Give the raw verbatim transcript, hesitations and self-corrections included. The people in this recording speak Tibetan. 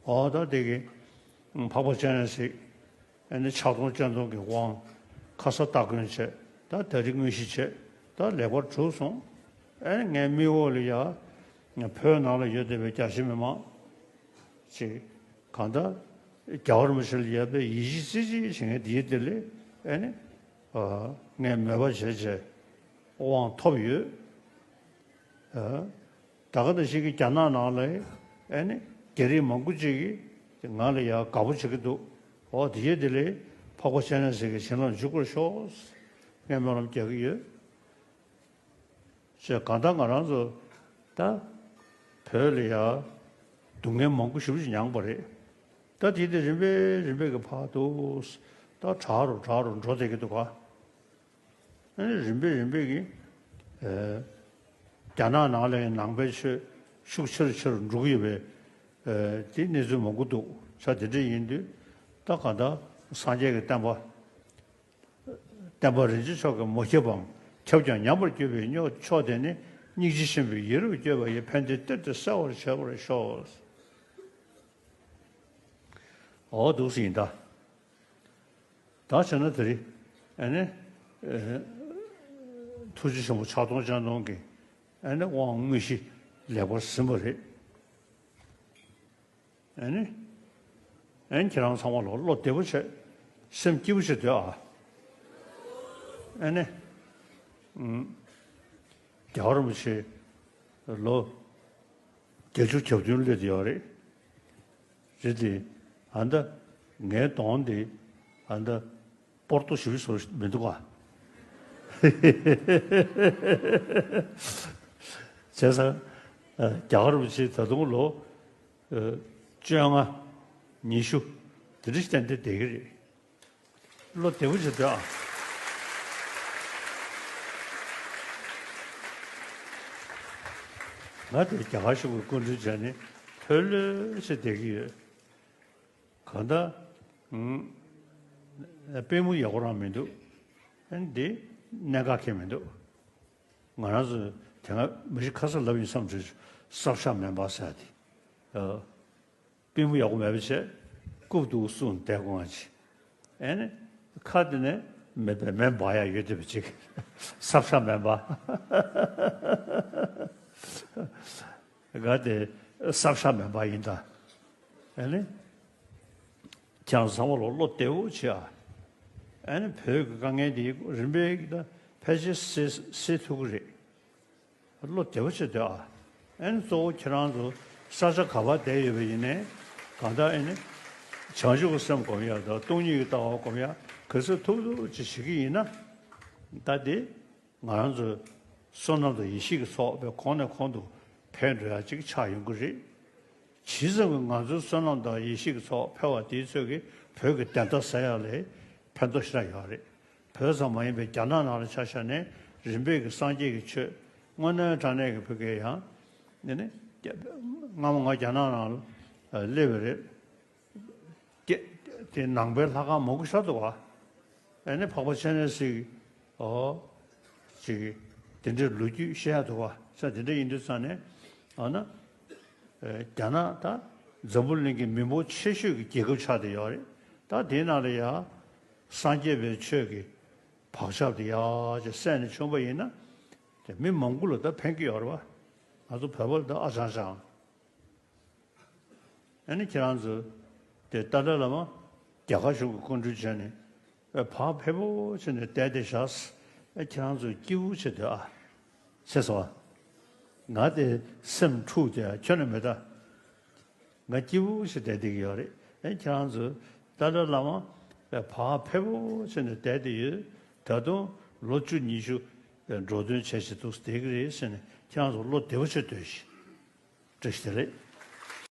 ཨོ་ད་དེ་གི་འཕགས་པ་སྤྱན་རས་གཟིགས་ཨ་ནི་ཕྱག་སྟོང་སྤྱན་སྟོང་གི་དབང་། ཁ་ས་སྟ་གོན་བྱས། ད་ད་རིང་དངོས་གཞི་བྱས། ད་ལེགས་པར་གྲུབ་སོང་། ཨ་ནི་ངའི་མིག་འོག་ལ་ཡ་བོད་ནང་ལ་ཡོད་བསྡད་པའི་རྒྱ་ཆེ་མི་མང་ཅིག་གང་ལྟར་རྒྱལ་བ་རིན་པོ་ཆེ་ལ་ཡོད་པའི་ཡིད་ཆེས་རྩེ་གཅིག་བྱེད་མཁན་དེའི་དེ་ལས་ཨ་ནི་ངས་མོས་པ་བྱས་བྱས་དབང་ཐོབ་ཡོད། ད་ག་ནང་བཞིན་གྱི་རྒྱ་ནག་ནང་ལ་ཨ་ནི་རྒྱ་རིགས་མང་པོ་ཅིག་གིས་ང་ལ་ཡང་དགའ་པོ་བྱེད་ཀྱི་འདུག་ཨོ་དེ་ཡོད་དེ་ལས་འཕགས་པ་སྤྱན་རས་གཟིགས་ཀྱི་བྱིན་རླབས་འཇུག་པར་ཤོག་ངས་སྨོན་ལམ་རྒྱག་གི་ཡོད། ཅེས་གང་ལྟར་ང་རང་ཚོ་ད་བོད་ལ་ཡང་སྡུག་བསྔལ་མང་པོ་ཞེ་པོ་ཅིག་མྱངས་པ་རེད། ད་དེ་དེ་རིམ་པས་རིམ་པས་ཀྱི་ཕར་དུ་ད་དྲག་རུ་དྲག་རུ་འགྲོ་བསྡད་ཀྱི་འདུག་ག་ཨ་ནི་རིམ་པས་རིམ་པས་ཀྱིས་ཨེ་རྒྱ་ནག་ནང་ལ་ཡང་ནང་པའི་ཆོས་ཤུགས་ཆེ་རུ་ཆེ་རུ་འགྲོ་གི་ཡོད་པའི་ཨེ་དེ་གནས་ཚུལ་མང་པོ་འདུག་ས་དེ་འདྲ་ཡིན་དུས་ད་གང་ལྟར་སངས་རྒྱས་ཀྱི་བསྟན་པ། བསྟན་པ་རིན་ཆེན་མཆོག་གིས་མ་ཁྱབ་པའམ་ཁྱབ་ཀྱང་ཉམས་པར་གྱུར་པའི་སྙོགས་མཆོག་དེ་ནི་སྙིང་རྗེ་ཆེན་པོས་ཡིད་རབ་བསྐྱོད་པ་ཡིས་ཕན་བདེའི་གཏེར་དུ་གསལ་བར་བྱེད་པར་ཤོག་ཨོ་འདུག་སེ་ཡིན་ད། ད་བྱས་ན་དེ་རིང་ཨ་ནི་ཨེ་ཐུགས་རྗེ་ཆེན་པོ་ཕྱག་སྟོང་སྤྱན་སྟོང་གི་ཨ་ནི་དབང་དངོས་གཞི་ལེགས་པར་ཟིན་པ་རེད། ཨ་ནི། ཨ་ནི་ཁྱེད་རང་ཚང་མ་ལ་བློ་བདེ་པོ་བྱས། སེམས་སྐྱིད་པོ་བྱས་སྡོད་ཨ། ཨ་ནི། ཨུམ། རྒྱལ་བ་རིན་པོ་ཆེ་ལོ་བརྒྱད་ཅུ་གྱ་བདུན་སླེབས་ཡོད་རེད། རེད་དེ། ཨ་ད་ངའི་གདོང་དེ་ཨ་ད་སྤོར་ཏོ་ཞེ་པོ་བཟོ་མི་འདུག་ག་བྱས་ཙང་རྒྱལ་བ་རིན་པོ་ཆེ་ད་དུང་ལོ། བཅོ་ལྔ། ཉི་ཤུ། དེ་འདྲ་ཞིག་ཏན་ཏན་བསྡད་ཀྱི་རེད། བློ་བདེ་པོ་བྱེད་དོ་ཨ། ང་དེ་རྒྱ་གར་གཞུང་གི་སྐུ་མགྲོན་བྱས་ནས་ལྷོད་ལྷོད་བྱས་བསྡད་ཀྱི་ཡོད། གང་ལྟར། ཨུམ། དཔེ་མི་ཡག་པོ་རང་མི་འདུག་ཨ་ནི་འདི་གནད་འགག་གང་མི་འདུག་ང་རང་ཚོ་དེ་སྔ་མི་ཤི་ཁ་སང་ལབ་ཡིན་བསམ་བྱུང་། སྲབ་ཤ་མེན་པ་ཟེར་ཡ་དེ། ཨ། པུས་མོ་ཡག་པོ་མེད་པ་བྱས། རྐུབ་ཏུ་སྲུང་བསྡད་དགོས་པ་ཅིག་ཨེ་ནི། ཁ་དེ་ནས་མེད་པའི་མེ་འབར་ཡག་ཡོད་བསྡད་པ་ཅིག་སྲབ་ཤ་མེན་པ། ང་དེ་སྲབ་ཤ་མེན་པ་ཡིན་ད། ཨེ་ནི། ཁྱེད་རང་ཚང་མ་ལ་བློ་བདེ་པོ་བྱེད་ཨ། ཨེ་ནི་བོད་ཀྱི་དཀའ་ངལ་འདི་རིམ་པས་ཀྱིས་ད་ཕལ་ཆེར་སེལ་སེལ་ཐུབ་ཀྱི་རེད། བློ་བདེ་པོ་བྱེད་སྡོད་ཨ། ཨེ་ནི་གཙོ་བོ་ཁྱེད་རང་ཚོ་ས་ཆ་ག་པར་བསྡད་ཡོད་པ་ཡིན་ནའི་གང་ལྟར་ཨེ་ནི་བྱང་ཆུབ་ཀྱི་སེམས་སྒོམ་ཡ་དང་སྟོང་ཉིད་ཀྱི་ལྟ་བ་སྒོམ་ཡ་ག་ཚོད་ཐུབ་ཐུབ་ཅིག་བྱེད་ཀྱི་ཡིན་ན། ད་དེ་ང་རང་ཚོའི་བསོད་ནམས་དང་ཡེ་ཤེས་ཀྱི་ཚོགས་པའི་གོང་ནས་གོང་དུ་འཕེལ་འགྲོ་ཡ་ཅིག་ཆགས་ཡོང་གི་རེད། ཇི་ཙམ་གྱིས་ང་ཚོའི་བསོད་ནམས་དང་ཡེ་ཤེས་ཀྱི་ཚོགས་འཕེལ་བ་དེའི་ཚོད་ཀྱིས་བོད་ཀྱི་བདེན་མཐའ་གསལ་ཡ་ལ་ཕན་ཐོགས་ཞེ་དྲག་ཡོད་རེད། བོད་ཙམ་མ་ཡིན་པའི་རྒྱ་ནག་ནང་ལ་ཆ་བཞག་ནས་རིམ་པས་ཀྱི་སངས་རྒྱས་ཀྱི་ཆོས་དངོས་གནས་དྲང་གནས་ཀྱི་བོད་སྐད་ཡང་། འདི་ནི། སྔ་མོ་ང་རྒྱ་ནག་ནང་ལ་སླེབས་པ་རེད། དེ་དེ་ནང་པའི་ལྷ་ཁང་མང་པོ་ཤར་འདུག་བ། ཨ་ནི་འཕགས་པ་སྤྱན་རས་གཟིགས། ཨོ། ཅིག་དེ་འདྲའི་ལོ་རྒྱུས་བཤད་ཡ་འདུག་བ། ས་དེ་འདྲ་ཡིན་དུས་ཙང་ནས། ཨ་ན། རྒྱ་ནག་ད་འཛམ་བུ་གླིང་གི་མི་འབོར་ཆེ་ཤོས་ཀྱི་རྒྱལ་ཁབ་ཆགས་བསྡད་ཡོད་རེད། ད་དེའི་ནང་ལ་ཡ། སངས་རྒྱས་པའི་ཆོས་ཀྱི་བག་ཆགས་དེ་ཡ་ཅིག་སད་ནས་བྱུང་པ་ཡིན་ན། དེ་མི་མང་པོ་ལ་ད་ཕན་གྱི་ཡོད་རེད་བ། ང་ཚོ་བོད་པ་ལ་ད་ཨ་ཅང་ཅང་། ཨ་ནི་ཁྱེད་རང་ཚོ་དེ་ཏཱ་ལའི་བླ་མ་རྒྱ་གར་གཞུང་གི་སྐུ་མགྲོན་བྱས་ནས་ཨེ་བག་ཕེབས་པོ་བྱས་ནས་བསྡད་དེ་བཞག་ཨེ་ཁྱེད་རང་ཚོ་སྐྱིད་པོ་བྱེད་དེ་ཨ། ཟེར་སོང་ཨ། ང་དེ་སེམས་འཁྲུག་དེ་ཨ་ཁྱོན་ནས་མེད་ད། ང་སྐྱིད་པོ་བྱས་བསྡད་བསྡད་ཀྱི་ཡོད་རེད། ཨེ་ཁྱེད་རང་ཚོ་ཏཱ་ལའི་བླ་མ་ཨེ་བག་ཕེབས་པོ་བྱས་ནས་བསྡད་དེ་ཡོད། ད་དུང་ལོ་བཅུ་ཉི་ཤུ་ཨེ་འགྲོ་དོན་བྱས་བྱས་འདུག་བསྡད་ཀྱི་རེད་ཟེར་ནས་ཁྱེད་རང་ཚོ་བློ་བདེ་པོ་བྱས་སྡོད་ཤིག་བཀྲ་ཤིས་བདེ་ལེགས།